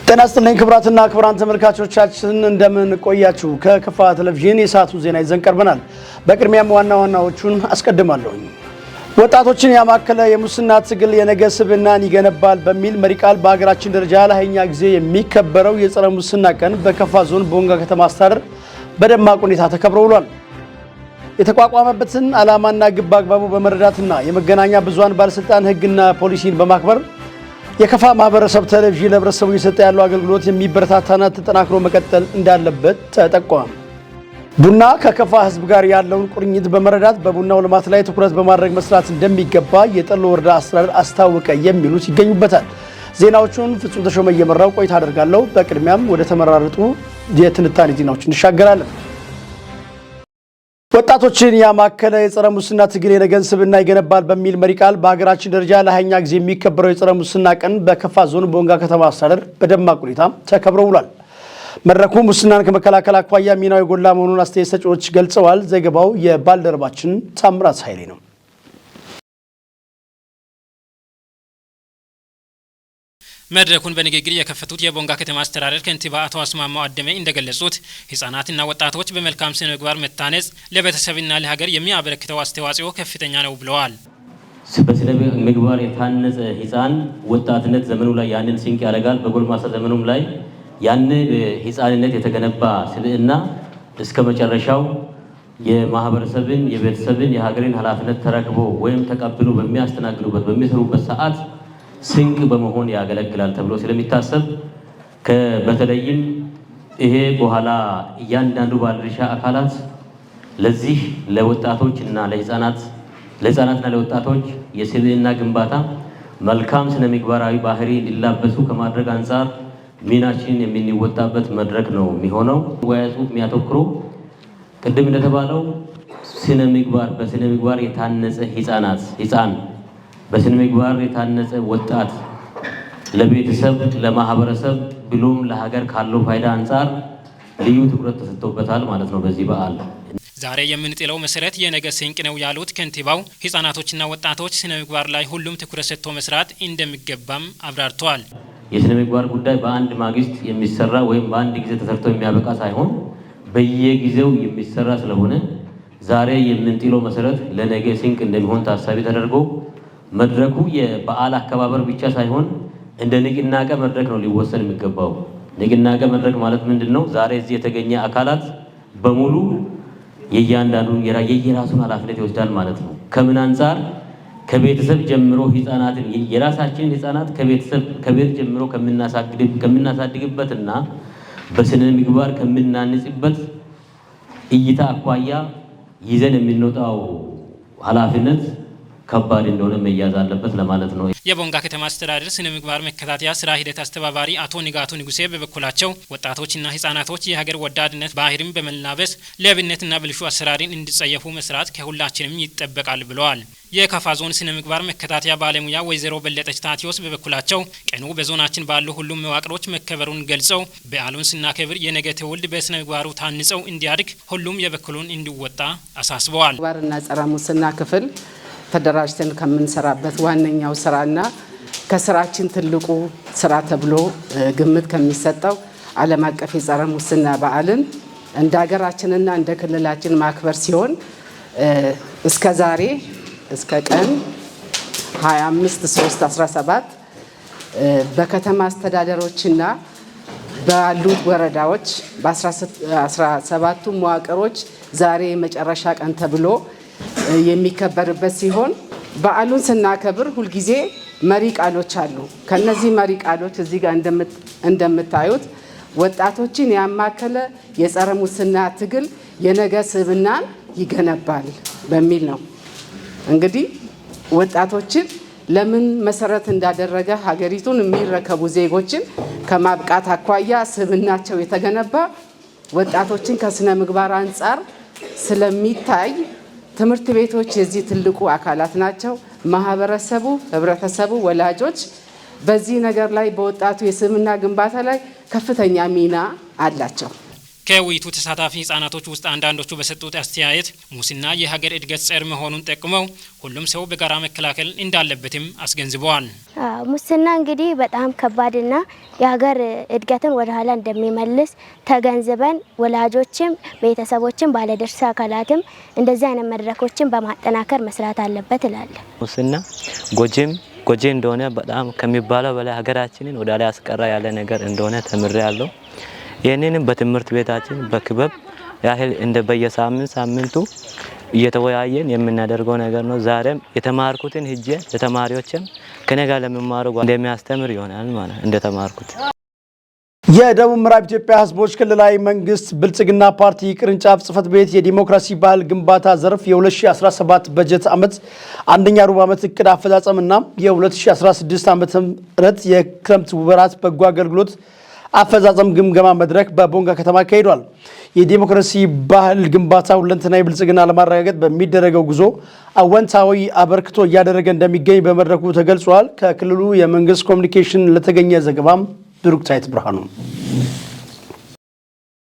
ጤና ይስጥልኝ ክቡራትና ክቡራን ተመልካቾቻችን፣ እንደምን ቆያችሁ? ከከፋ ቴሌቪዥን የሰዓቱን ዜና ይዘን ቀርበናል። በቅድሚያም ዋና ዋናዎቹን አስቀድማለሁኝ። ወጣቶችን ያማከለ የሙስና ትግል የነገ ስብዕናን ይገነባል በሚል መሪ ቃል በሀገራችን ደረጃ ለሃያኛ ጊዜ የሚከበረው የጸረ ሙስና ቀን በከፋ ዞን ቦንጋ ከተማ አስተዳደር በደማቅ ሁኔታ ተከብሮ ውሏል። የተቋቋመበትን ዓላማና ግብ በአግባቡ በመረዳትና የመገናኛ ብዙኃን ባለስልጣን ሕግና ፖሊሲን በማክበር የከፋ ማህበረሰብ ቴሌቪዥን ለህብረተሰቡ እየሰጠ ያለው አገልግሎት የሚበረታታና ተጠናክሮ መቀጠል እንዳለበት ተጠቆመ። ቡና ከከፋ ህዝብ ጋር ያለውን ቁርኝት በመረዳት በቡናው ልማት ላይ ትኩረት በማድረግ መስራት እንደሚገባ የጠሎ ወረዳ አስተዳደር አስታወቀ። የሚሉት ይገኙበታል። ዜናዎቹን ፍጹም ተሾመ እየመራው ቆይታ አደርጋለሁ። በቅድሚያም ወደ ተመራረጡ የትንታኔ ዜናዎች እንሻገራለን። ወጣቶችን ያማከለ የጸረ ሙስና ትግል የነገን ስብዕና ይገነባል በሚል መሪ ቃል በሀገራችን ደረጃ ለሃያኛ ጊዜ የሚከበረው የጸረ ሙስና ቀን በከፋ ዞን ቦንጋ ከተማ አስተዳደር በደማቅ ሁኔታ ተከብሮ ውሏል። መድረኩ ሙስናን ከመከላከል አኳያ ሚናው የጎላ መሆኑን አስተያየት ሰጪዎች ገልጸዋል። ዘገባው የባልደረባችን ታምራት ኃይሌ ነው። መድረኩን በንግግር የከፈቱት የቦንጋ ከተማ አስተዳደር ከንቲባ አቶ አስማማው አደሜ እንደገለጹት ህጻናትና ወጣቶች በመልካም ስነ ምግባር መታነጽ ለቤተሰብና ለሀገር የሚያበረክተው አስተዋጽኦ ከፍተኛ ነው ብለዋል። በስነ ምግባር የታነጸ ህፃን ወጣትነት ዘመኑ ላይ ያንን ስንቅ ያደርጋል። በጎልማሳ ዘመኑም ላይ ያን ህፃንነት የተገነባ ስብዕና እስከ መጨረሻው የማህበረሰብን፣ የቤተሰብን፣ የሀገርን ኃላፊነት ተረክቦ ወይም ተቀብሎ በሚያስተናግዱበት በሚሰሩበት ሰዓት ስንቅ በመሆን ያገለግላል ተብሎ ስለሚታሰብ፣ በተለይም ይሄ በኋላ እያንዳንዱ ባለድርሻ አካላት ለዚህ ለወጣቶች እና ለህፃናትና ለወጣቶች የስብዕና ግንባታ መልካም ስነ ምግባራዊ ባህሪ እንዲላበሱ ከማድረግ አንጻር ሚናችንን የምንወጣበት መድረክ ነው የሚሆነው። ወያ ጽሑፍ የሚያተኩረው ቅድም እንደተባለው ስነ ምግባር፣ በስነ ምግባር የታነጸ ህፃን፣ በስነ ምግባር የታነጸ ወጣት ለቤተሰብ፣ ለማህበረሰብ ብሎም ለሀገር ካለው ፋይዳ አንጻር ልዩ ትኩረት ተሰጥቶበታል ማለት ነው በዚህ በዓል። ዛሬ የምንጥለው መሰረት የነገ ስንቅ ነው ያሉት ከንቲባው፣ ህጻናቶችና ወጣቶች ስነ ምግባር ላይ ሁሉም ትኩረት ሰጥቶ መስራት እንደሚገባም አብራርተዋል። የስነ ምግባር ጉዳይ በአንድ ማግስት የሚሰራ ወይም በአንድ ጊዜ ተሰርቶ የሚያበቃ ሳይሆን በየጊዜው የሚሰራ ስለሆነ፣ ዛሬ የምንጥለው መሰረት ለነገ ስንቅ እንደሚሆን ታሳቢ ተደርጎ መድረኩ የበዓል አከባበር ብቻ ሳይሆን እንደ ንቅናቄ መድረክ ነው ሊወሰድ የሚገባው። ንቅናቄ መድረክ ማለት ምንድን ነው? ዛሬ እዚህ የተገኘ አካላት በሙሉ የእያንዳንዱ የየራሱን ኃላፊነት ይወስዳል ማለት ነው። ከምን አንጻር? ከቤተሰብ ጀምሮ ህፃናትን፣ የራሳችንን ህፃናት ከቤተሰብ ከቤት ጀምሮ ከምናሳድግበትና በስነ ምግባር ከምናንጽበት እይታ አኳያ ይዘን የምንወጣው ኃላፊነት ከባድ እንደሆነ መያዝ አለበት ለማለት ነው። የቦንጋ ከተማ አስተዳደር ስነ ምግባር መከታተያ ስራ ሂደት አስተባባሪ አቶ ንጋቱ ንጉሴ በበኩላቸው ወጣቶችና ህጻናቶች የሀገር ወዳድነት ባህርን በመላበስ ሌብነትና ብልሹ አሰራርን እንዲጸየፉ መስራት ከሁላችንም ይጠበቃል ብለዋል። የካፋ ዞን ስነ ምግባር መከታተያ ባለሙያ ወይዘሮ በለጠች ታቲዮስ በበኩላቸው ቀኑ በዞናችን ባሉ ሁሉም መዋቅሮች መከበሩን ገልጸው፣ በዓሉን ስናከብር የነገ ትውልድ በስነ ምግባሩ ታንጸው እንዲያድግ ሁሉም የበኩሉን እንዲወጣ አሳስበዋል። ምግባርና ጸረ ሙስና ክፍል ተደራጅተን ከምንሰራበት ዋነኛው ስራና ከስራችን ትልቁ ስራ ተብሎ ግምት ከሚሰጠው ዓለም አቀፍ የጸረ ሙስና በዓልን እንደ ሀገራችንና እንደ ክልላችን ማክበር ሲሆን፣ እስከ ዛሬ እስከ ቀን 25 3 17 በከተማ አስተዳደሮችና ባሉት ወረዳዎች በ17ቱ መዋቅሮች ዛሬ የመጨረሻ ቀን ተብሎ የሚከበርበት ሲሆን፣ በዓሉን ስናከብር ሁልጊዜ መሪ ቃሎች አሉ። ከነዚህ መሪ ቃሎች እዚህ ጋር እንደምታዩት ወጣቶችን ያማከለ የጸረ ሙስና ትግል የነገ ስብዕናን ይገነባል በሚል ነው። እንግዲህ ወጣቶችን ለምን መሰረት እንዳደረገ ሀገሪቱን የሚረከቡ ዜጎችን ከማብቃት አኳያ ስብዕናቸው የተገነባ ወጣቶችን ከስነ ምግባር አንጻር ስለሚታይ ትምህርት ቤቶች የዚህ ትልቁ አካላት ናቸው። ማህበረሰቡ፣ ህብረተሰቡ፣ ወላጆች በዚህ ነገር ላይ በወጣቱ የስብዕና ግንባታ ላይ ከፍተኛ ሚና አላቸው። ከውይይቱ ተሳታፊ ህጻናቶች ውስጥ አንዳንዶቹ በሰጡት አስተያየት ሙስና የሀገር እድገት ጸር መሆኑን ጠቁመው ሁሉም ሰው በጋራ መከላከል እንዳለበትም አስገንዝበዋል። ሙስና እንግዲህ በጣም ከባድና የሀገር እድገትን ወደ ኋላ እንደሚመልስ ተገንዝበን ወላጆችም፣ ቤተሰቦችም፣ ባለድርሻ አካላትም እንደዚህ አይነት መድረኮችን በማጠናከር መስራት አለበት እላለሁ። ሙስና ጎጂ እንደሆነ በጣም ከሚባለው በላይ ሀገራችንን ወደ ላይ ያስቀራ ያለ ነገር እንደሆነ ተምሬያለሁ። ይህንንም በትምህርት ቤታችን በክበብ ያህል እንደ በየሳምንት ሳምንቱ እየተወያየን የምናደርገው ነገር ነው። ዛሬም የተማርኩትን ሂጄ ለተማሪዎችም ከኔ ጋር ለሚማሩ እንደሚያስተምር ይሆናል ማለት እንደተማርኩት። የደቡብ ምዕራብ ኢትዮጵያ ሕዝቦች ክልላዊ መንግስት ብልጽግና ፓርቲ ቅርንጫፍ ጽሕፈት ቤት የዲሞክራሲ ባህል ግንባታ ዘርፍ የ2017 በጀት ዓመት አንደኛ ሩብ ዓመት እቅድ አፈጻጸምና የ2016 ዓ.ም የክረምት ወራት በጎ አገልግሎት አፈጻጸም ግምገማ መድረክ በቦንጋ ከተማ አካሂዷል። የዲሞክራሲ ባህል ግንባታ ሁለንተናዊ ብልጽግና ለማረጋገጥ በሚደረገው ጉዞ አወንታዊ አበርክቶ እያደረገ እንደሚገኝ በመድረኩ ተገልጿል። ከክልሉ የመንግስት ኮሚኒኬሽን ለተገኘ ዘገባም ብሩክታይት ብርሃኑ።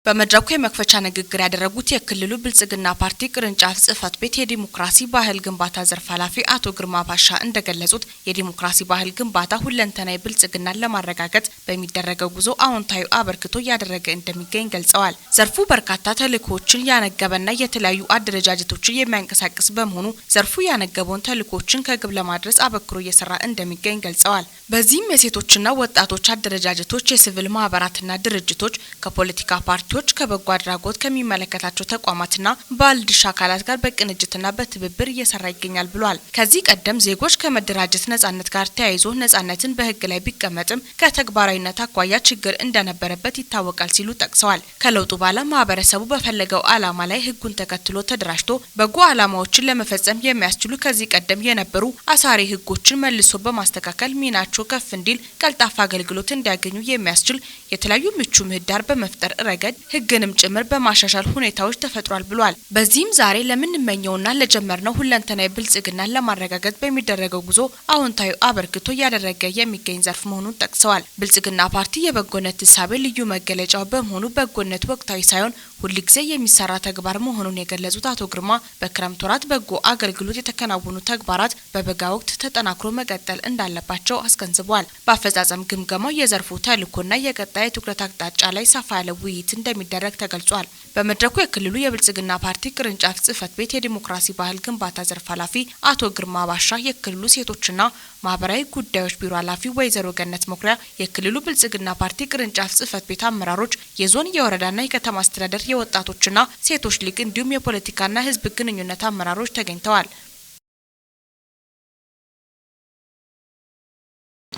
በመድረኩ የመክፈቻ ንግግር ያደረጉት የክልሉ ብልጽግና ፓርቲ ቅርንጫፍ ጽሕፈት ቤት የዲሞክራሲ ባህል ግንባታ ዘርፍ ኃላፊ አቶ ግርማ ባሻ እንደገለጹት የዲሞክራሲ ባህል ግንባታ ሁለንተናዊ ብልጽግናን ለማረጋገጥ በሚደረገው ጉዞ አዎንታዊ አበርክቶ እያደረገ እንደሚገኝ ገልጸዋል። ዘርፉ በርካታ ተልእኮዎችን ያነገበና የተለያዩ አደረጃጀቶችን የሚያንቀሳቅስ በመሆኑ ዘርፉ ያነገበውን ተልእኮዎችን ከግብ ለማድረስ አበክሮ እየሰራ እንደሚገኝ ገልጸዋል። በዚህም የሴቶችና ወጣቶች አደረጃጀቶች፣ የሲቪል ማህበራትና ድርጅቶች ከፖለቲካ ፓርቲዎች፣ ከበጎ አድራጎት ከሚመለከታቸው ተቋማትና ባለድርሻ አካላት ጋር በቅንጅትና በትብብር እየሰራ ይገኛል ብሏል። ከዚህ ቀደም ዜጎች ከመደራጀት ነጻነት ጋር ተያይዞ ነጻነትን በሕግ ላይ ቢቀመጥም ከተግባራዊነት አኳያ ችግር እንደነበረበት ይታወቃል ሲሉ ጠቅሰዋል። ከለውጡ በኋላ ማህበረሰቡ በፈለገው ዓላማ ላይ ሕጉን ተከትሎ ተደራጅቶ በጎ ዓላማዎችን ለመፈጸም የሚያስችሉ ከዚህ ቀደም የነበሩ አሳሪ ሕጎችን መልሶ በማስተካከል ሚናቸው ከፍ እንዲል፣ ቀልጣፋ አገልግሎት እንዲያገኙ የሚያስችል የተለያዩ ምቹ ምህዳር በመፍጠር ረገድ ሕግንም ጭምር በማሻሻል ሁኔታዎች ተፈጥሯል ብሏል። በዚህም ዛሬ ለምንመኘውና ለጀመርነው ሁለንተናዊ ብልጽግናን ለማረጋገጥ በሚደረገው ጉዞ አዎንታዊ አበርክቶ እያደረገ የሚገኝ ዘርፍ መሆኑን ጠቅሰዋል። ብልጽግና ፓርቲ የበጎነት እሳቤ ልዩ መገለጫው በመሆኑ በጎነት ወቅታዊ ሳይሆን ሁልጊዜ የሚሰራ ተግባር መሆኑን የገለጹት አቶ ግርማ በክረምት ወራት በጎ አገልግሎት የተከናወኑ ተግባራት በበጋ ወቅት ተጠናክሮ መቀጠል እንዳለባቸው አስገንዝበዋል። በአፈጻጸም ግምገማው የዘርፉ ተልዕኮና የቀጣይ የትኩረት አቅጣጫ ላይ ሰፋ ያለ ውይይት እንደሚደረግ ተገልጿል። በመድረኩ የክልሉ የብልጽግና ፓርቲ ቅርንጫፍ ጽሕፈት ቤት የዲሞክራሲ ባህል ግንባታ ዘርፍ ኃላፊ አቶ ግርማ ባሻ፣ የክልሉ ሴቶችና ማህበራዊ ጉዳዮች ቢሮ ኃላፊ ወይዘሮ ገነት መኩሪያ፣ የክልሉ ብልጽግና ፓርቲ ቅርንጫፍ ጽሕፈት ቤት አመራሮች፣ የዞን የወረዳና የከተማ አስተዳደር የወጣቶችና ሴቶች ሊግ እንዲሁም የፖለቲካና ሕዝብ ግንኙነት አመራሮች ተገኝተዋል።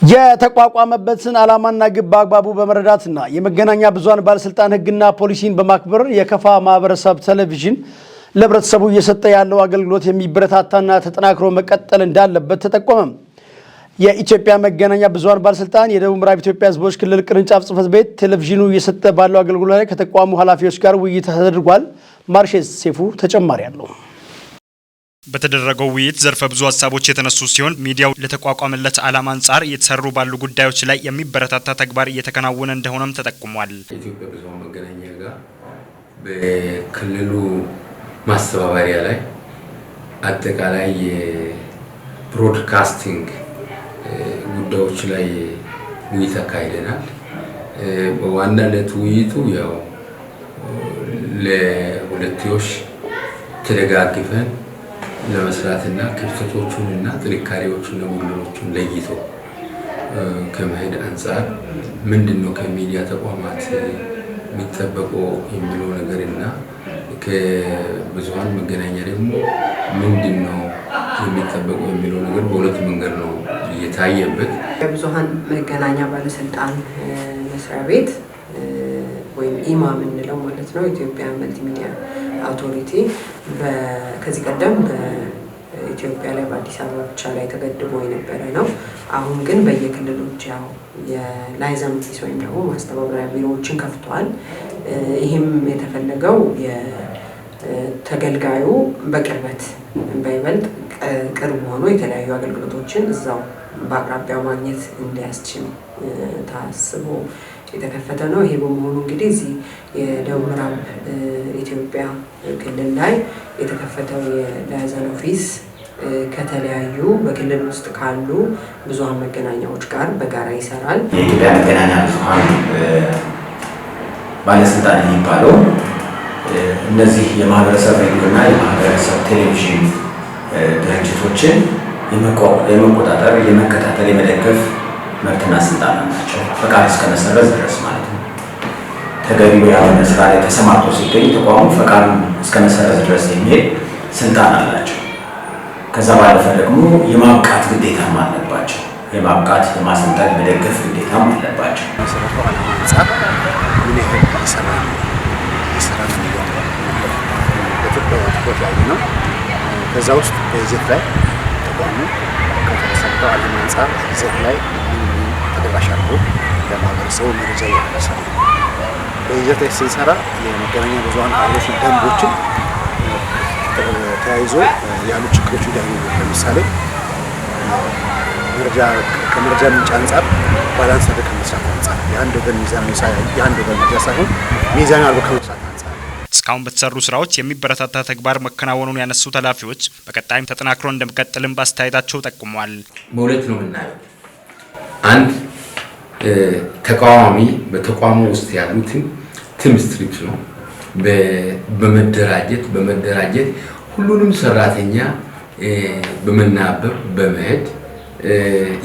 የተቋቋመበትን ዓላማና ግብ በአግባቡ በመረዳትና የመገናኛ ብዙሃን ባለስልጣን ሕግና ፖሊሲን በማክበር የከፋ ማህበረሰብ ቴሌቪዥን ለህብረተሰቡ እየሰጠ ያለው አገልግሎት የሚበረታታና ተጠናክሮ መቀጠል እንዳለበት ተጠቆመ። የኢትዮጵያ መገናኛ ብዙሃን ባለስልጣን የደቡብ ምዕራብ ኢትዮጵያ ህዝቦች ክልል ቅርንጫፍ ጽሕፈት ቤት ቴሌቪዥኑ እየሰጠ ባለው አገልግሎት ላይ ከተቋሙ ኃላፊዎች ጋር ውይይት ተደርጓል። ማርሼ ሴፉ ተጨማሪ አለው። በተደረገው ውይይት ዘርፈ ብዙ ሀሳቦች የተነሱ ሲሆን ሚዲያው ለተቋቋመለት ዓላማ አንጻር እየተሰሩ ባሉ ጉዳዮች ላይ የሚበረታታ ተግባር እየተከናወነ እንደሆነም ተጠቁሟል። ከኢትዮጵያ ብዙኃን መገናኛ ጋር በክልሉ ማስተባበሪያ ላይ አጠቃላይ የ broadcasting ጉዳዮች ላይ ውይይት አካሂደናል። በዋናነት ውይይቱ ያው ለሁለትዮሽ ተደጋግፈን ለመስራትና ክፍተቶቹንና ጥንካሬዎቹን ጉድለቶቹን ለይቶ ከመሄድ አንጻር ምንድነው ከሚዲያ ተቋማት የሚጠበቀው የሚለው ነገርና ከብዙኃን መገናኛ ደግሞ ምንድነው የሚጠበቀው የሚለው ነገር በሁለት መንገድ ነው እየታየበት። የብዙኃን መገናኛ ባለስልጣን መስሪያ ቤት ወይም ኢማ የምንለው ማለት ነው፣ ኢትዮጵያ Multimedia Authority፣ ከዚህ ቀደም በኢትዮጵያ ላይ በአዲስ አበባ ብቻ ላይ ተገድቦ የነበረ ነው። አሁን ግን በየክልሎች ያው የ liaison office ወይም ደግሞ ማስተባበሪያ ቢሮዎችን ከፍቷል። ይህም የተፈለገው የተገልጋዩ በቅርበት በይበልጥ ቅርብ ሆኖ የተለያዩ አገልግሎቶችን እዛው በአቅራቢያው ማግኘት እንዲያስችል ታስቦ የተከፈተ ነው። ይሄ በመሆኑ እንግዲህ እዚህ የደቡብ ምዕራብ ኢትዮጵያ ክልል ላይ የተከፈተው የ liaison office ከተለያዩ በክልል ውስጥ ካሉ ብዙሃን መገናኛዎች ጋር በጋራ ይሰራል። የኢትዮጵያ መገናኛ ብዙሃን ባለስልጣን የሚባለው እነዚህ የማህበረሰብ ሬዲዮና የማህበረሰብ ቴሌቪዥን ድርጅቶችን የመቆጣጠር፣ የመከታተል፣ የመደገፍ መብትና ስልጣን አላቸው። ፈቃድ እስከመሰረዝ ድረስ ማለት ነው። ተገቢ ያልሆነ ስራ ላይ ተሰማርቶ ሲገኝ ተቋሙ ፈቃዱን እስከመሰረዝ ድረስ የሚሄድ ስልጣን አላቸው። ከዛ ባለፈ ደግሞ የማብቃት ግዴታም አለባቸው። የማብቃት፣ የማሰልጠን፣ የመደገፍ ግዴታም አለባቸው። መሰረቱ ዓላማ አንጻር ምን ያህል እየሰራ ነው የሚለው በትኩረት ያየ ነው። ከዛ ውስጥ በይዘት ላይ ተቋሙ ከተሰጠው ዓላማ አንጻር ይዘት ላይ ተደራሽ አድርጎ ለማህበረሰቡ መረጃ እያደረሰ ነው። በይዘት ላይ ስንሰራ የመገናኛ ብዙኃን አዋጆችን፣ ደንቦችን ተያይዞ ያሉ ችግሮች እንዳይኖሩ፣ ለምሳሌ ከመረጃ ምንጭ አንጻር balance አድርጎ ከመስራት አንጻር የአንድ ወገን ሚዛናዊ የአንድ ወገን መረጃ ሳይሆን ሚዛናዊ አድርጎ ከመስራት አንጻር እስካሁን በተሰሩ ስራዎች የሚበረታታ ተግባር መከናወኑን ያነሱት ኃላፊዎች በቀጣይም ተጠናክሮ እንደሚቀጥልም በአስተያየታቸው ጠቁመዋል። በሁለት ነው የምናየው። አንድ ተቃዋሚ በተቋሙ ውስጥ ያሉትን team spirit ነው በመደራጀት ሁሉንም ሰራተኛ በመናበብ በመሄድ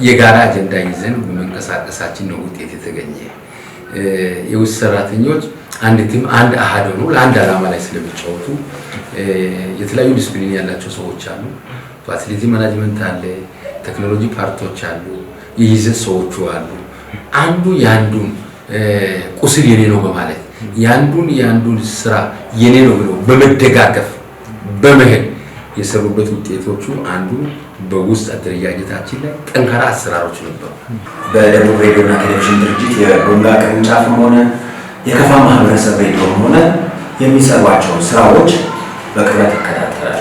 የጋራ አጀንዳ ይዘን በመንቀሳቀሳችን ነው ውጤት የተገኘ። የውስጥ ሰራተኞች አንድ team፣ አንድ አሃድ ሆኖ ለአንድ ዓላማ ላይ ስለሚጫወቱ የተለያዩ ዲስፕሊን ያላቸው ሰዎች አሉ። Facility management አለ፣ ቴክኖሎጂ part ኦች አሉ፣ የይዘት ሰዎቹ አሉ። አንዱ የአንዱን ቁስል የኔ ነው በማለት የአንዱን ስራ የኔ ነው ብሎ በመደጋገፍ በመሄድ የሰሩበት ውጤቶቹ አንዱ በውስጥ አደረጃጀታችን ላይ ጠንካራ አሰራሮች ነበሩ። በደቡብ ሬዲዮና ቴሌቪዥን ድርጅት የቦንጋ ቅርንጫፍም ሆነ የከፋ ማህበረሰብ ሬዲዮም ሆነ የሚሰሯቸው ስራዎች በቅርበት ይከታተላል።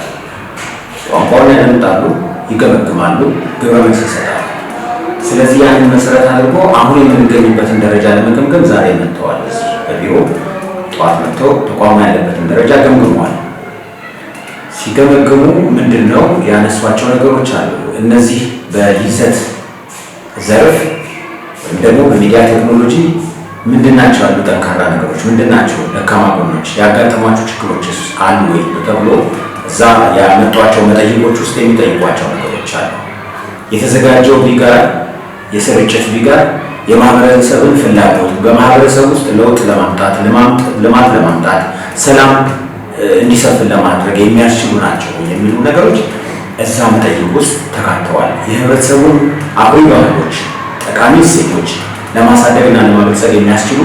ቋንቋውን ያደምጣሉ፣ ይገመግማሉ፣ ግብረ መልስ ይሰጣሉ። ስለዚህ ያንን መሰረት አድርጎ አሁን የምንገኝበትን ደረጃ ለመገምገም ዛሬ መጥተዋል። እዚህ በቢሮ ጠዋት መጥተው ተቋሙ ያለበትን ደረጃ ገምግመዋል። ሲገመግሙ ምንድን ነው ያነሷቸው ነገሮች አሉ። እነዚህ በይዘት ዘርፍ ወይም ደግሞ በሚዲያ ቴክኖሎጂ ምንድን ናቸው ያሉ ጠንካራ ነገሮች፣ ምንድን ናቸው ደካማ ጎኖች፣ ያጋጠሟቸው ችግሮች አሉ ወይ ተብሎ እዛ ያመጧቸው መጠይቆች ውስጥ የሚጠይቋቸው ነገሮች አሉ። የተዘጋጀው ቢጋር የስርጭት ቢጋር የማህበረሰብን ፍላጎት በማህበረሰብ ውስጥ ለውጥ ለማምጣት፣ ልማት ለማምጣት፣ ሰላም እንዲሰፍን ለማድረግ የሚያስችሉ ናቸው የሚሉ ነገሮች እዛ መጠይቅ ውስጥ ተካተዋል። የህብረተሰቡን አኩሪ ባህሎች፣ ጠቃሚ እሴቶች ለማሳደግና ለማበልጸግ የሚያስችሉ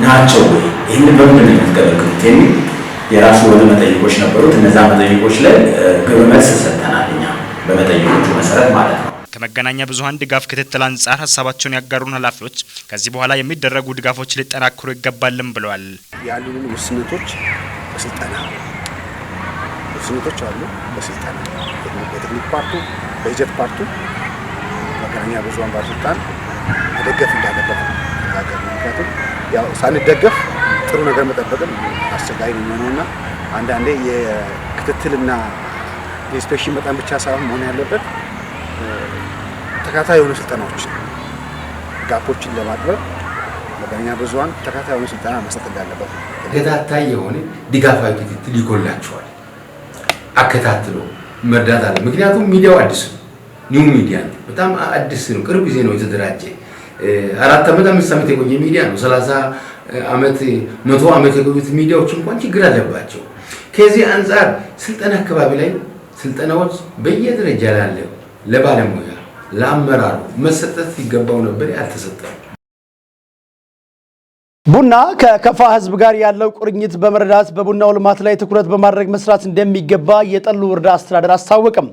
ናቸው ወይ፣ ይህንን በምንድን ነው የምትገመግሙት የሚል የራሱ የሆነ መጠይቆች ነበሩት። እነዛ መጠይቆች ላይ ግብረ መልስ ሰጥተናል እኛ በመጠይቆቹ መሰረት ማለት ነው። ከመገናኛ ብዙኃን ድጋፍ ክትትል አንጻር ሀሳባቸውን ያጋሩን ኃላፊዎች ከዚህ በኋላ የሚደረጉ ድጋፎች ሊጠናከሩ ይገባልም ብለዋል። ያሉንን ውስንነቶች በስልጠና ውስንነቶች አሉ። በስልጠና በቴክኒክ part ኡ፣ በይዘት part ኡ መገናኛ ብዙኃን ባለስልጣን መደገፍ እንዳለበት ነው ተነጋገር። ምክንያቱም ያው ሳንደገፍ ጥሩ ነገር መጠበቅም አስቸጋሪ ነው የሚሆነውና አንዳንዴ የክትትልና የ inspection መጠን ብቻ ሳይሆን መሆን ያለበት ተከታታይ የሆኑ ስልጠናዎች gap ኦችን ለማጥበብ መገናኛ ብዙኃን ተከታታይ የሆኑ ስልጠና መስጠት እንዳለበት ነው። ተከታታይ የሆነ ድጋፋዊ ክትትል ይጎላቸዋል። አከታትሎ መርዳት አለ። ምክንያቱም ሚዲያው አዲስ ነው፣ new media ነው፣ በጣም አዲስ ነው። ቅርብ ጊዜ ነው የተደራጀ። 4 ዓመት 5 ዓመት የቆየ ሚዲያ ነው። 30 ዓመት 100 ዓመት የቆዩት ሚዲያዎች እንኳን ችግር አለባቸው። ከዚህ አንጻር ስልጠና አካባቢ ላይ ስልጠናዎች በየደረጃ ላለ ለባለሙያ ለአመራሩ መሰጠት ይገባው ነበር፣ ያልተሰጠም። ቡና ከከፋ ሕዝብ ጋር ያለው ቁርኝት በመረዳት በቡናው ልማት ላይ ትኩረት በማድረግ መስራት እንደሚገባ የጠሉ ወረዳ አስተዳደር አስታወቀም።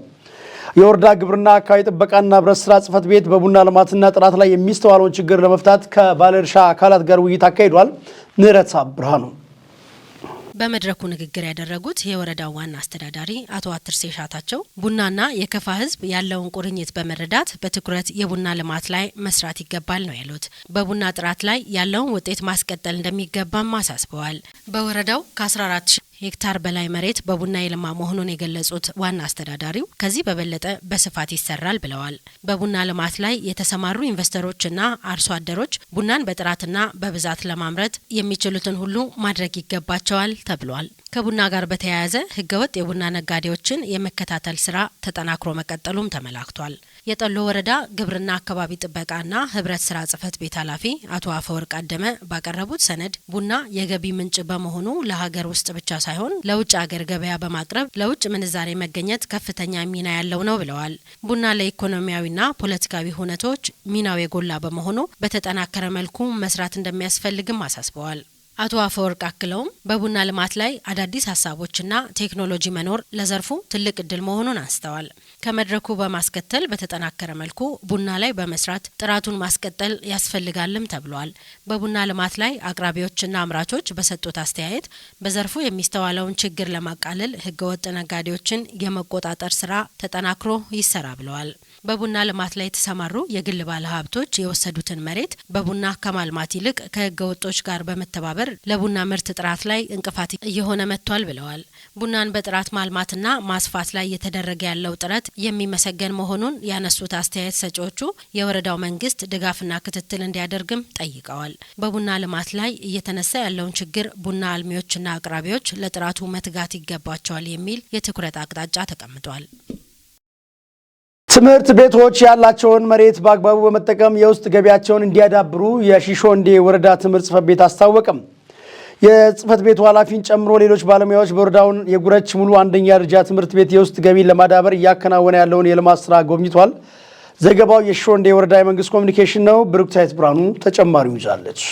የወረዳ ግብርና አካባቢ ጥበቃና ህብረት ስራ ጽሕፈት ቤት በቡና ልማትና ጥራት ላይ የሚስተዋለውን ችግር ለመፍታት ከባለድርሻ አካላት ጋር ውይይት አካሂዷል። ምህረት ብርሃኑ። በመድረኩ ንግግር ያደረጉት የወረዳው ዋና አስተዳዳሪ አቶ አትርሴ ሻታቸው ቡናና የከፋ ሕዝብ ያለውን ቁርኝት በመረዳት በትኩረት የቡና ልማት ላይ መስራት ይገባል ነው ያሉት። በቡና ጥራት ላይ ያለውን ውጤት ማስቀጠል እንደሚገባም አሳስበዋል። በወረዳው ከ14 ሺህ ሄክታር በላይ መሬት በቡና የለማ መሆኑን የገለጹት ዋና አስተዳዳሪው ከዚህ በበለጠ በስፋት ይሰራል ብለዋል። በቡና ልማት ላይ የተሰማሩ ኢንቨስተሮችና አርሶ አደሮች ቡናን በጥራትና በብዛት ለማምረት የሚችሉትን ሁሉ ማድረግ ይገባቸዋል ተብሏል። ከቡና ጋር በተያያዘ ህገወጥ የቡና ነጋዴዎችን የመከታተል ስራ ተጠናክሮ መቀጠሉም ተመላክቷል። የጠሎ ወረዳ ግብርና አካባቢ ጥበቃና ህብረት ስራ ጽህፈት ቤት ኃላፊ አቶ አፈወርቅ አደመ ባቀረቡት ሰነድ ቡና የገቢ ምንጭ በመሆኑ ለሀገር ውስጥ ብቻ ሳይሆን ለውጭ ሀገር ገበያ በማቅረብ ለውጭ ምንዛሬ መገኘት ከፍተኛ ሚና ያለው ነው ብለዋል። ቡና ለኢኮኖሚያዊና ፖለቲካዊ ሁነቶች ሚናው የጎላ በመሆኑ በተጠናከረ መልኩ መስራት እንደሚያስፈልግም አሳስበዋል። አቶ አፈወርቅ አክለውም በቡና ልማት ላይ አዳዲስ ሀሳቦችና ቴክኖሎጂ መኖር ለዘርፉ ትልቅ እድል መሆኑን አንስተዋል። ከመድረኩ በማስከተል በተጠናከረ መልኩ ቡና ላይ በመስራት ጥራቱን ማስቀጠል ያስፈልጋልም ተብሏል። በቡና ልማት ላይ አቅራቢዎችና አምራቾች በሰጡት አስተያየት በዘርፉ የሚስተዋለውን ችግር ለማቃለል ህገወጥ ነጋዴዎችን የመቆጣጠር ስራ ተጠናክሮ ይሰራ ብለዋል። በቡና ልማት ላይ የተሰማሩ የግል ባለሀብቶች የወሰዱትን መሬት በቡና ከማልማት ይልቅ ከህገ ወጦች ጋር በመተባበር ለቡና ምርት ጥራት ላይ እንቅፋት እየሆነ መጥቷል ብለዋል። ቡናን በጥራት ማልማትና ማስፋት ላይ እየተደረገ ያለው ጥረት የሚመሰገን መሆኑን ያነሱት አስተያየት ሰጪዎቹ የወረዳው መንግስት ድጋፍና ክትትል እንዲያደርግም ጠይቀዋል። በቡና ልማት ላይ እየተነሳ ያለውን ችግር ቡና አልሚዎችና አቅራቢዎች ለጥራቱ መትጋት ይገባቸዋል የሚል የትኩረት አቅጣጫ ተቀምጧል። ትምህርት ቤቶች ያላቸውን መሬት በአግባቡ በመጠቀም የውስጥ ገቢያቸውን እንዲያዳብሩ የሺሾንዴ ወረዳ ትምህርት ጽሕፈት ቤት አስታወቀም። የጽሕፈት ቤቱ ኃላፊን ጨምሮ ሌሎች ባለሙያዎች በወረዳውን የጉረች ሙሉ አንደኛ ደረጃ ትምህርት ቤት የውስጥ ገቢን ለማዳበር እያከናወነ ያለውን የልማት ስራ ጎብኝቷል። ዘገባው የሺሾንዴ ወረዳ የመንግስት ኮሚኒኬሽን ነው። ብሩክታይት ብርሃኑ ተጨማሪውን ይዛለች።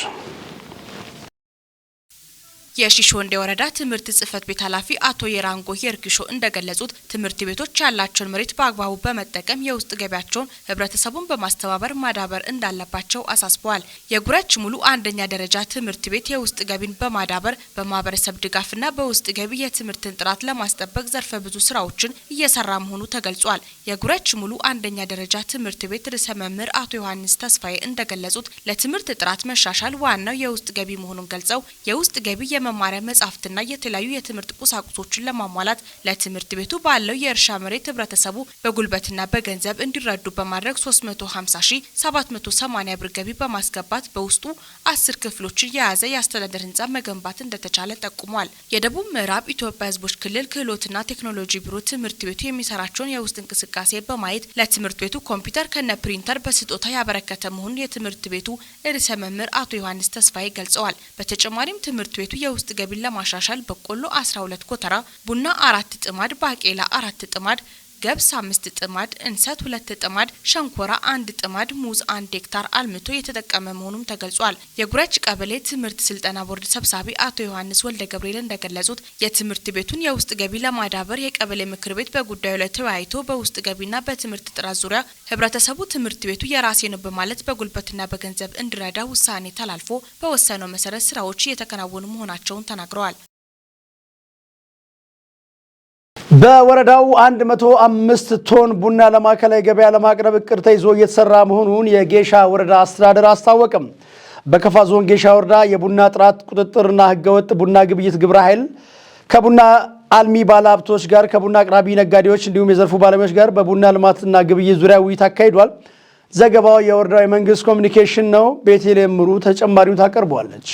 የሺሾንዴ ወረዳ ትምህርት ጽሕፈት ቤት ኃላፊ አቶ የራንጎ የርግሾ እንደገለጹት ትምህርት ቤቶች ያላቸውን መሬት በአግባቡ በመጠቀም የውስጥ ገቢያቸውን ህብረተሰቡን በማስተባበር ማዳበር እንዳለባቸው አሳስበዋል። የጉረች ሙሉ አንደኛ ደረጃ ትምህርት ቤት የውስጥ ገቢን በማዳበር በማህበረሰብ ድጋፍና በውስጥ ገቢ የትምህርትን ጥራት ለማስጠበቅ ዘርፈ ብዙ ስራዎችን እየሰራ መሆኑ ተገልጿል። የጉረች ሙሉ አንደኛ ደረጃ ትምህርት ቤት ርዕሰ መምህር አቶ ዮሐንስ ተስፋዬ እንደገለጹት ለትምህርት ጥራት መሻሻል ዋናው የውስጥ ገቢ መሆኑን ገልጸው የውስጥ ገቢ የመማሪያ መጻሕፍትና የተለያዩ የትምህርት ቁሳቁሶችን ለማሟላት ለትምህርት ቤቱ ባለው የእርሻ መሬት ህብረተሰቡ በጉልበትና በገንዘብ እንዲረዱ በማድረግ 350,780 ብር ገቢ በማስገባት በውስጡ 10 ክፍሎችን የያዘ የአስተዳደር ህንጻ መገንባት እንደተቻለ ጠቁሟል። የደቡብ ምዕራብ ኢትዮጵያ ህዝቦች ክልል ክህሎትና ቴክኖሎጂ ቢሮ ትምህርት ቤቱ የሚሰራቸውን የውስጥ እንቅስቃሴ በማየት ለትምህርት ቤቱ ኮምፒውተር ከነ ፕሪንተር በስጦታ ያበረከተ መሆኑን የትምህርት ቤቱ ርዕሰ መምህር አቶ ዮሐንስ ተስፋዬ ገልጸዋል። በተጨማሪም ትምህርት ቤቱ የውስጥ ገቢን ለማሻሻል በቆሎ 12 ኮተራ፣ ቡና 4 ጥማድ፣ ባቄላ 4 ጥማድ፣ ገብስ 5 ጥማድ፣ እንሰት 2 ጥማድ፣ ሸንኮራ 1 ጥማድ፣ ሙዝ 1 ሄክታር አልምቶ የተጠቀመ መሆኑም ተገልጿል። የጉረች ቀበሌ ትምህርት ስልጠና ቦርድ ሰብሳቢ አቶ ዮሐንስ ወልደ ገብርኤል እንደገለጹት የትምህርት ቤቱን የውስጥ ገቢ ለማዳበር የቀበሌ ምክር ቤት በጉዳዩ ላይ ተወያይቶ በውስጥ ገቢና በትምህርት ጥራት ዙሪያ ህብረተሰቡ ትምህርት ቤቱ የራሴ ነው በማለት በጉልበትና በገንዘብ እንዲረዳ ውሳኔ ተላልፎ በወሰነው መሰረት ስራዎች እየተከናወኑ መሆናቸውን ተናግረዋል። በወረዳው 105 ቶን ቡና ለማዕከላዊ ገበያ ለማቅረብ እቅድ ተይዞ እየተሰራ መሆኑን የጌሻ ወረዳ አስተዳደር አስታወቀም። በከፋ ዞን ጌሻ ወረዳ የቡና ጥራት ቁጥጥርና ህገወጥ ቡና ግብይት ግብረ ኃይል ከቡና አልሚ ባለሀብቶች ጋር ከቡና አቅራቢ ነጋዴዎች እንዲሁም የዘርፉ ባለሙያዎች ጋር በቡና ልማትና ግብይት ዙሪያ ውይይት አካሂዷል። ዘገባው የወረዳው የመንግስት ኮሚኒኬሽን ነው። ቤቴልሔም ምሩ ተጨማሪውን ታቀርበዋለች።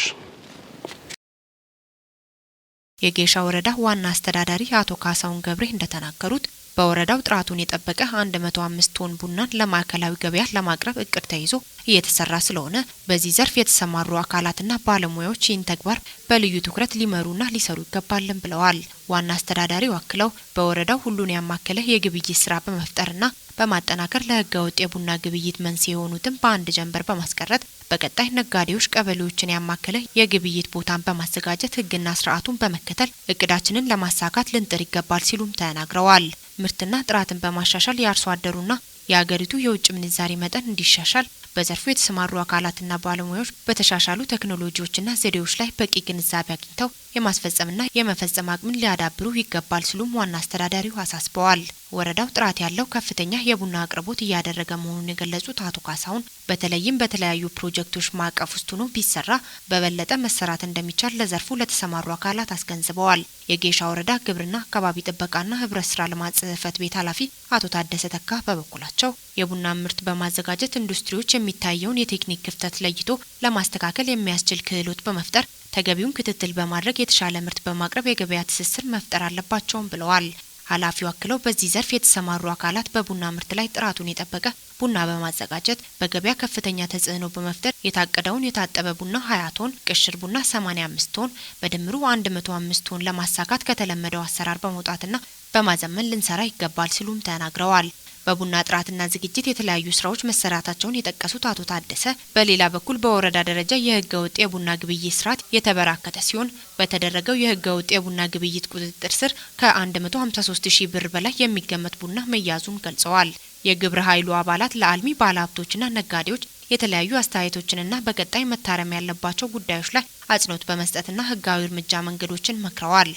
የጌሻ ወረዳ ዋና አስተዳዳሪ አቶ ካሳሁን ገብሬ እንደተናገሩት በወረዳው ጥራቱን የጠበቀ 105 ቶን ቡናን ለማዕከላዊ ገበያ ለማቅረብ እቅድ ተይዞ እየተሰራ ስለሆነ በዚህ ዘርፍ የተሰማሩ አካላትና ባለሙያዎች ይህን ተግባር በልዩ ትኩረት ሊመሩና ሊሰሩ ይገባል ብለዋል። ዋና አስተዳዳሪው አክለው በወረዳው ሁሉን ያማከለ የግብይት ስራ በመፍጠርና በማጠናከር ለህገወጥ የቡና ግብይት መንስኤ የሆኑትን በአንድ ጀንበር በማስቀረት በቀጣይ ነጋዴዎች ቀበሌዎችን ያማከለ የግብይት ቦታን በማዘጋጀት ህግና ስርዓቱን በመከተል እቅዳችንን ለማሳካት ልንጥር ይገባል ሲሉም ተናግረዋል። ምርትና ጥራትን በማሻሻል የአርሶ አደሩና የአገሪቱ የውጭ ምንዛሪ መጠን እንዲሻሻል በዘርፉ የተሰማሩ አካላትና ባለሙያዎች በተሻሻሉ ቴክኖሎጂዎችና ዘዴዎች ላይ በቂ ግንዛቤ አግኝተው የማስፈጸምና የመፈጸም አቅምን ሊያዳብሩ ይገባል ሲሉም ዋና አስተዳዳሪው አሳስበዋል። ወረዳው ጥራት ያለው ከፍተኛ የቡና አቅርቦት እያደረገ መሆኑን የገለጹት አቶ ካሳሁን በተለይም በተለያዩ ፕሮጀክቶች ማዕቀፍ ውስጥ ሆኖ ቢሰራ በበለጠ መሰራት እንደሚቻል ለዘርፉ ለተሰማሩ አካላት አስገንዝበዋል። የጌሻ ወረዳ ግብርና አካባቢ ጥበቃና ህብረት ስራ ልማት ጽሕፈት ቤት ኃላፊ አቶ ታደሰ ተካ በበኩላቸው የቡና ምርት በማዘጋጀት ኢንዱስትሪዎች የሚታየውን የቴክኒክ ክፍተት ለይቶ ለማስተካከል የሚያስችል ክህሎት በመፍጠር ተገቢውን ክትትል በማድረግ የተሻለ ምርት በማቅረብ የገበያ ትስስር መፍጠር አለባቸውም ብለዋል። ኃላፊው አክለው በዚህ ዘርፍ የተሰማሩ አካላት በቡና ምርት ላይ ጥራቱን የጠበቀ ቡና በማዘጋጀት በገበያ ከፍተኛ ተጽዕኖ በመፍጠር የታቀደውን የታጠበ ቡና 20 ቶን፣ ቅሽር ቡና 85 ቶን በድምሩ 105 ቶን ለማሳካት ከተለመደው አሰራር በመውጣትና በማዘመን ልንሰራ ይገባል ሲሉም ተናግረዋል። በቡና ጥራትና ዝግጅት የተለያዩ ስራዎች መሰራታቸውን የጠቀሱት አቶ ታደሰ በሌላ በኩል በወረዳ ደረጃ የህገ ወጥ የቡና ግብይት ስርዓት የተበራከተ ሲሆን በተደረገው የህገ ወጥ የቡና ግብይት ቁጥጥር ስር ከ153,000 ብር በላይ የሚገመት ቡና መያዙን ገልጸዋል። የግብረ ኃይሉ አባላት ለአልሚ ባለሀብቶችና ነጋዴዎች የተለያዩ አስተያየቶችንና በቀጣይ መታረም ያለባቸው ጉዳዮች ላይ አጽንኦት በመስጠትና ህጋዊ እርምጃ መንገዶችን መክረዋል።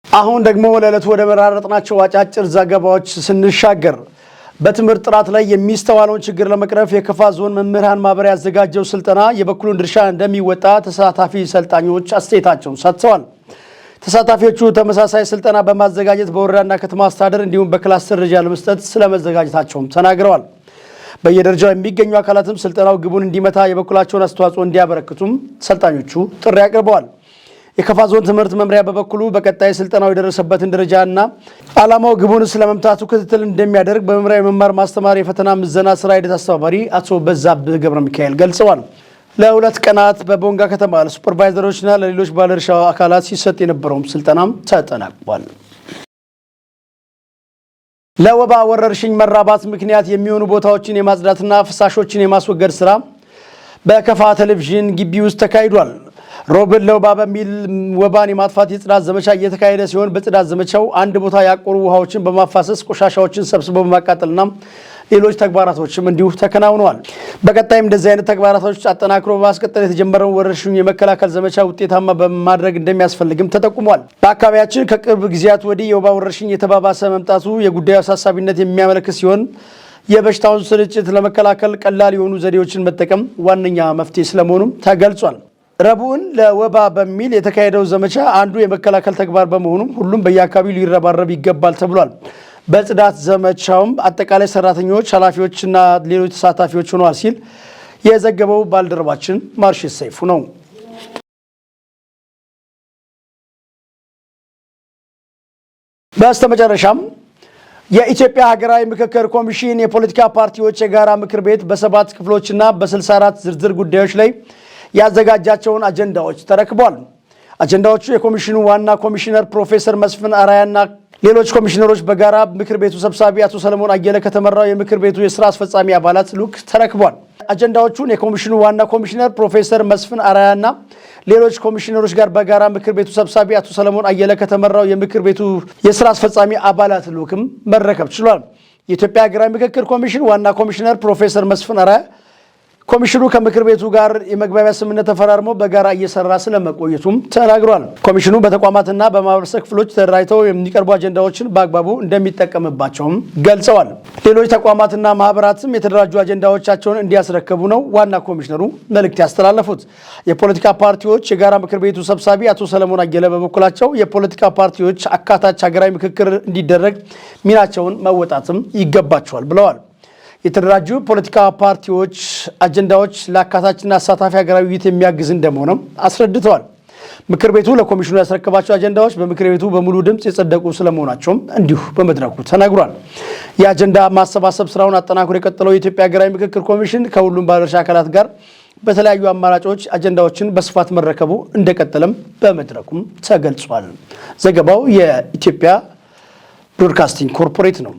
አሁን ደግሞ ለዕለቱ ወደ መራረጥናቸው አጫጭር ዘገባዎች ስንሻገር በትምህርት ጥራት ላይ የሚስተዋለውን ችግር ለመቅረፍ የከፋ ዞን መምህራን ማህበር ያዘጋጀው ስልጠና የበኩሉን ድርሻ እንደሚወጣ ተሳታፊ ሰልጣኞች አስተያየታቸውን ሰጥተዋል። ተሳታፊዎቹ ተመሳሳይ ስልጠና በማዘጋጀት በወረዳና ከተማ አስተዳደር እንዲሁም በክላስተር ደረጃ ለመስጠት ስለመዘጋጀታቸውም ተናግረዋል። በየደረጃው የሚገኙ አካላትም ስልጠናው ግቡን እንዲመታ የበኩላቸውን አስተዋጽኦ እንዲያበረክቱም ሰልጣኞቹ ጥሪ አቅርበዋል። የከፋ ዞን ትምህርት መምሪያ በበኩሉ በቀጣይ ስልጠናው የደረሰበትን ደረጃና ዓላማው ግቡን ስለመምታቱ ክትትል እንደሚያደርግ በመምሪያው የመማር ማስተማር የፈተና ምዘና ስራ ሂደት አስተባባሪ አቶ በዛብህ ገብረ ሚካኤል ገልጸዋል። ለሁለት ቀናት በቦንጋ ከተማ ለሱፐርቫይዘሮችና ለሌሎች ባለድርሻ አካላት ሲሰጥ የነበረውም ስልጠናም ተጠናቋል። ለወባ ወረርሽኝ መራባት ምክንያት የሚሆኑ ቦታዎችን የማጽዳትና ፍሳሾችን የማስወገድ ስራ በከፋ ቴሌቪዥን ግቢ ውስጥ ተካሂዷል። ሮብን ለወባ በሚል ወባን የማጥፋት የጽዳት ዘመቻ እየተካሄደ ሲሆን በጽዳት ዘመቻው አንድ ቦታ ያቆሩ ውሃዎችን በማፋሰስ ቆሻሻዎችን ሰብስቦ በማቃጠልና ሌሎች ተግባራቶችም እንዲሁ ተከናውነዋል። በቀጣይም እንደዚህ አይነት ተግባራቶች አጠናክሮ በማስቀጠል የተጀመረውን ወረርሽኙን የመከላከል ዘመቻ ውጤታማ በማድረግ እንደሚያስፈልግም ተጠቁሟል። በአካባቢያችን ከቅርብ ጊዜያት ወዲህ የወባ ወረርሽኝ የተባባሰ መምጣቱ የጉዳዩ አሳሳቢነት የሚያመለክት ሲሆን የበሽታውን ስርጭት ለመከላከል ቀላል የሆኑ ዘዴዎችን መጠቀም ዋነኛ መፍትሄ ስለመሆኑም ተገልጿል። ረቡዕን ለወባ በሚል የተካሄደው ዘመቻ አንዱ የመከላከል ተግባር በመሆኑም ሁሉም በየአካባቢው ሊረባረብ ይገባል ተብሏል። በጽዳት ዘመቻውም አጠቃላይ ሰራተኞች፣ ኃላፊዎችና ሌሎች ተሳታፊዎች ሆነዋል ሲል የዘገበው ባልደረባችን ማርሽ ሰይፉ ነው። በስተመጨረሻም የኢትዮጵያ ሀገራዊ ምክክር ኮሚሽን የፖለቲካ ፓርቲዎች የጋራ ምክር ቤት በ7 ክፍሎችና በ64 ዝርዝር ጉዳዮች ላይ ያዘጋጃቸውን አጀንዳዎች ተረክቧል። አጀንዳዎቹ የኮሚሽኑ ዋና ኮሚሽነር ፕሮፌሰር መስፍን አርአያና ሌሎች ኮሚሽነሮች በጋራ ምክር ቤቱ ሰብሳቢ አቶ ሰለሞን አየለ ከተመራው የምክር ቤቱ የስራ አስፈጻሚ አባላት ልዑክ ተረክቧል። አጀንዳዎቹን የኮሚሽኑ ዋና ኮሚሽነር ፕሮፌሰር መስፍን አርአያና ሌሎች ኮሚሽነሮች ጋር በጋራ ምክር ቤቱ ሰብሳቢ አቶ ሰለሞን አየለ ከተመራው የምክር ቤቱ የስራ አስፈጻሚ አባላት ልዑክም መረከብ ችሏል። የኢትዮጵያ ሀገራዊ ምክክር ኮሚሽን ዋና ኮሚሽነር ፕሮፌሰር መስፍን አርአያ ኮሚሽኑ ከምክር ቤቱ ጋር የመግባቢያ ስምምነት ተፈራርሞ በጋራ እየሰራ ስለመቆየቱም ተናግሯል። ኮሚሽኑ በተቋማትና በማህበረሰብ ክፍሎች ተደራጅተው የሚቀርቡ አጀንዳዎችን በአግባቡ እንደሚጠቀምባቸውም ገልጸዋል። ሌሎች ተቋማትና ማህበራትም የተደራጁ አጀንዳዎቻቸውን እንዲያስረክቡ ነው ዋና ኮሚሽነሩ መልእክት ያስተላለፉት። የፖለቲካ ፓርቲዎች የጋራ ምክር ቤቱ ሰብሳቢ አቶ ሰለሞን አየለ በበኩላቸው የፖለቲካ ፓርቲዎች አካታች ሀገራዊ ምክክር እንዲደረግ ሚናቸውን መወጣትም ይገባቸዋል ብለዋል። የተደራጁ ፖለቲካ ፓርቲዎች አጀንዳዎች ለአካታችና አሳታፊ ሀገራዊ ውይይት የሚያግዝ እንደመሆነም አስረድተዋል። ምክር ቤቱ ለኮሚሽኑ ያስረከባቸው አጀንዳዎች በምክር ቤቱ በሙሉ ድምፅ የጸደቁ ስለመሆናቸውም እንዲሁ በመድረኩ ተናግሯል። የአጀንዳ ማሰባሰብ ስራውን አጠናክሮ የቀጠለው የኢትዮጵያ ሀገራዊ ምክክር ኮሚሽን ከሁሉም ባለድርሻ አካላት ጋር በተለያዩ አማራጮች አጀንዳዎችን በስፋት መረከቡ እንደቀጠለም በመድረኩም ተገልጿል። ዘገባው የኢትዮጵያ ብሮድካስቲንግ ኮርፖሬት ነው።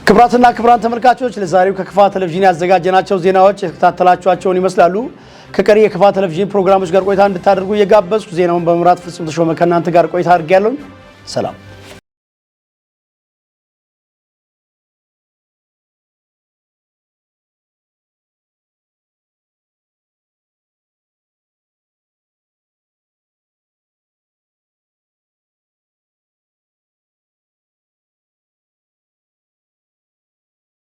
ክብራትና ክብራን ተመልካቾች ለዛሬው ከከፋ ቴሌቪዥን ያዘጋጀናቸው ዜናዎች የተከታተላችኋቸውን ይመስላሉ። ከቀሪ የከፋ ቴሌቪዥን ፕሮግራሞች ጋር ቆይታ እንድታደርጉ እየጋበዝኩ ዜናውን በመምራት ፍጹም ተሾመ ከእናንተ ጋር ቆይታ አድርጌያለሁ። ሰላም።